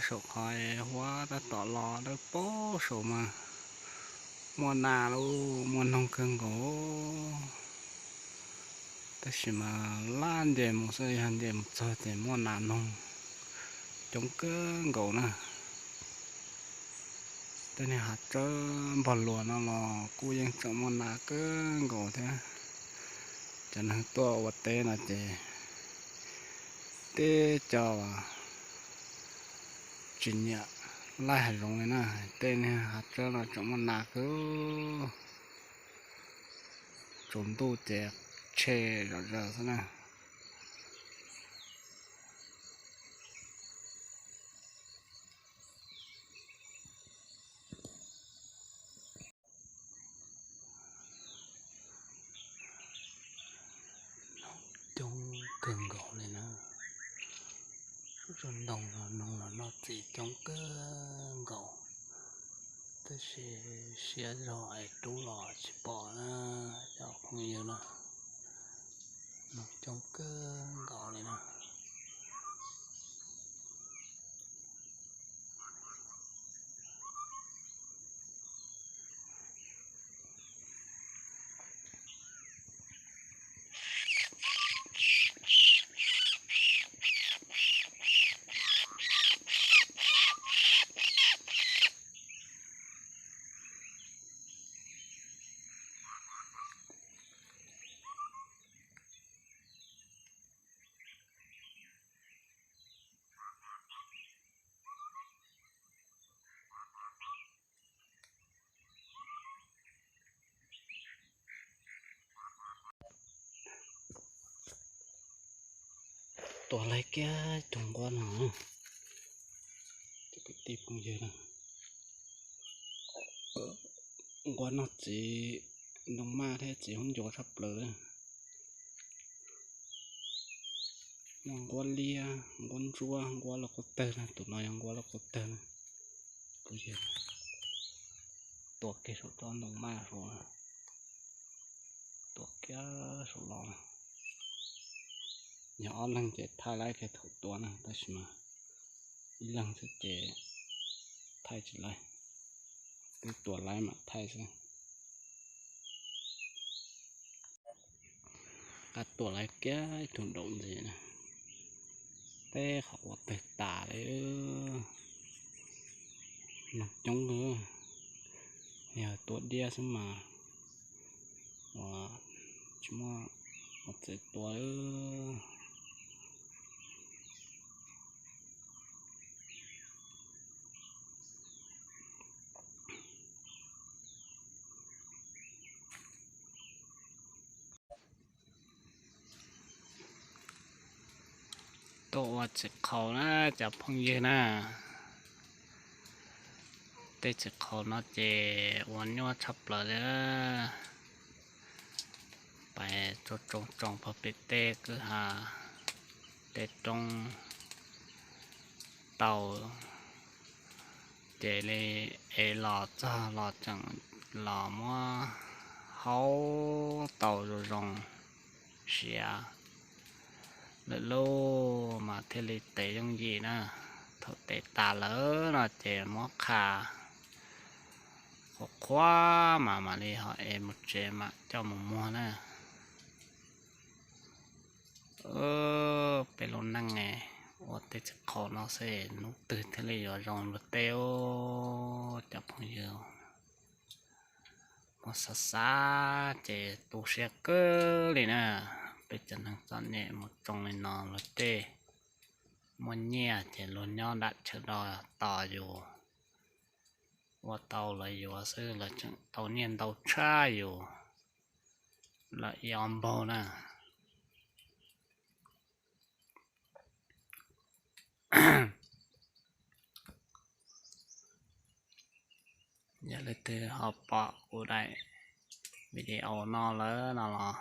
Saum qhov huab tab tom los dawb paug saum mas muaj nas lauj, muaj noog kawg nkaus. Tab sis mas laj nce mus xwb, yog nce mus txog ces muaj nas noog coob kawg nkaus na. Tej niag hav tsawb npog luas no los kuj yeej tseem muaj nas kawg nkaus thiab. Cov neeg tuaj ua teb no ces teb cov tsis nyiam laij hav zoov li na, tej niag hav tsawb no tseem muaj nas kawg. Tsaus ntuj ces tshe zom zaws xwb na. Noog coob kawg nkaus li na. Suab tsuag ntoo los noog los noj txiv coob kawg nkaus. Tab sis siab zog es rub los tsis pom na, cov phooj ywg na. Noog coob kawg nkaus li na. Tua laij kiag tus nquab no, cov kwv tij phooj ywg na. Nquab noj txiv ntoo maj thiab txiv hub ncua tshaj plaws li. Muaj nquab liab, nquab ntsuab, nquab lauj kaub tawg na, tus no yog nquab lauj kaub tawg na. Tua kiag saum tsob ntoo maj saud, tua kiag saud los. Yog ob leeg ces thaij laib kiag thaum tua na, tab sis mas ib leeg xwb ces thaij tsis laib, twb tua laib mam thaij xwb. Qab tua laib kiag ib tug daum ntxiv na, teb qhov ua tawg tas li. Noog coob, yog tua diab xwb mas ua tsis muaj ua txawv tua. Tuaj ua txiv qhaus na cov phooj ywg na. Tej txiv qhaus no ces ua nyuaj tshaj plaws li. Pais tsoom tsoom pog pem tej kwj ha, tej roob tau, ces li es los txog los tseem los muab haub tau zoo zoo siav lawm lauj mas thiaj li tev yooj yim na. Thaum tev tas lawm no ces muab qha qhuav qhuav mas mam li ho es mus tsev mam coj mus muag na. Peb lub neej ua tej txiv qhaus no xwb hnub twg thiaj li yuav zoo luag tej os cov phooj ywg. Muab xav xav ces tu siab kawg li na. Peb cov neeg txom nyem mus tsoo li no luag tej muaj nyiaj ces luag nyob nram chaw do tos yus. Ua tau lawv yuav xwb, lawv tseem tau nyiaj ntau tshaj yus lawm ib ob npaug na. Yog leej twg ho pom kuv daim video no lawm no los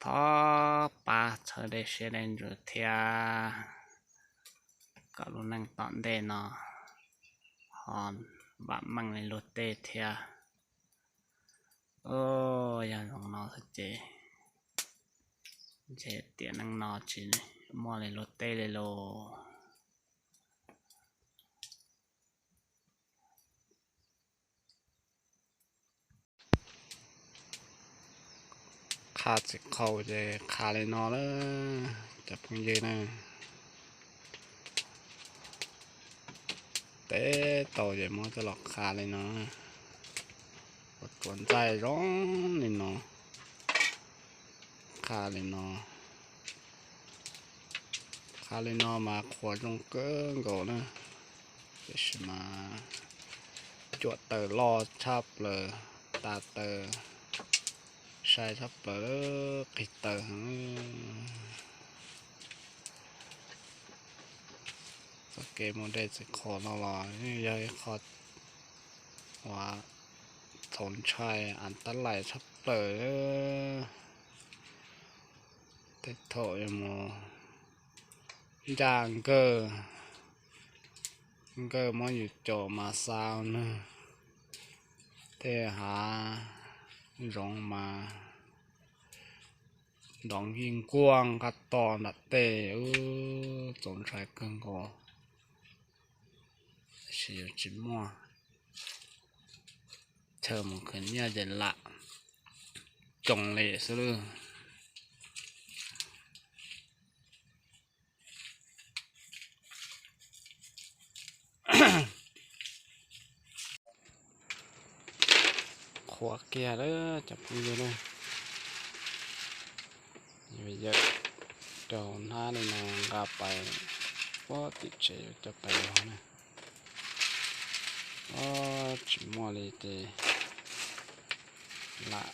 thov pab txhawb dej siab dej ntsws thiab, kom lub neej tom ntej no ho vam meej li luag tej thiab. Yog zoo no xwb ces ntshe tiam neej no tsis muaj li luag tej li los. Qha txiv qhau ces qha li no lawm cov phooj ywg na. Teb tau ces muab coj los qha li no, ua tsuav ntxaij zoo li no, qha li no. Qha li no mas qhuav zoo kawg nkaus na, tiam sis mas cuam taws loj tshaj plaws, tas taws sai tshaj plaws, qis taws heev. Txoj kev mus de txiv qhau no los yeej yog ib qho uas txaus ntshai, av tab lais tshaj plaws. Tej thaum yuav mus ncaj nkawj, nkawj muab yus caum mas xa nws, tej hav zoov mas nrov nkij nkuaj nqa to nram tej, txaus ntshai kawg nkaus. Tab sis yuav tsis muaj chaw mus khwv nyiaj ces lam tsoo li xwb lawm. Qhuav kiag lawm cov phooj ywg na. Yuav yawm rau hnab li no nqa pais puag tim tsev yuav coj pais vog na. Tsis muaj li ces lam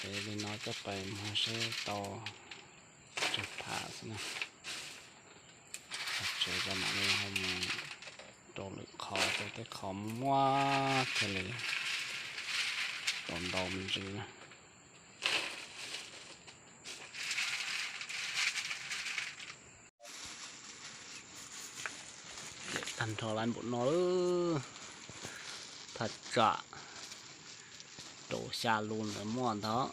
ev li no coj pais muag seb tau tsawg phav xwb na. Tsev cov mam li ho mus rau lwm qhov, rau tej qhov muaj muaj thiaj li tau ntau me ntsis na. Tag nrho lawm npaum no lawm, thaj tsam rau xya lus ntawd muaj ntag.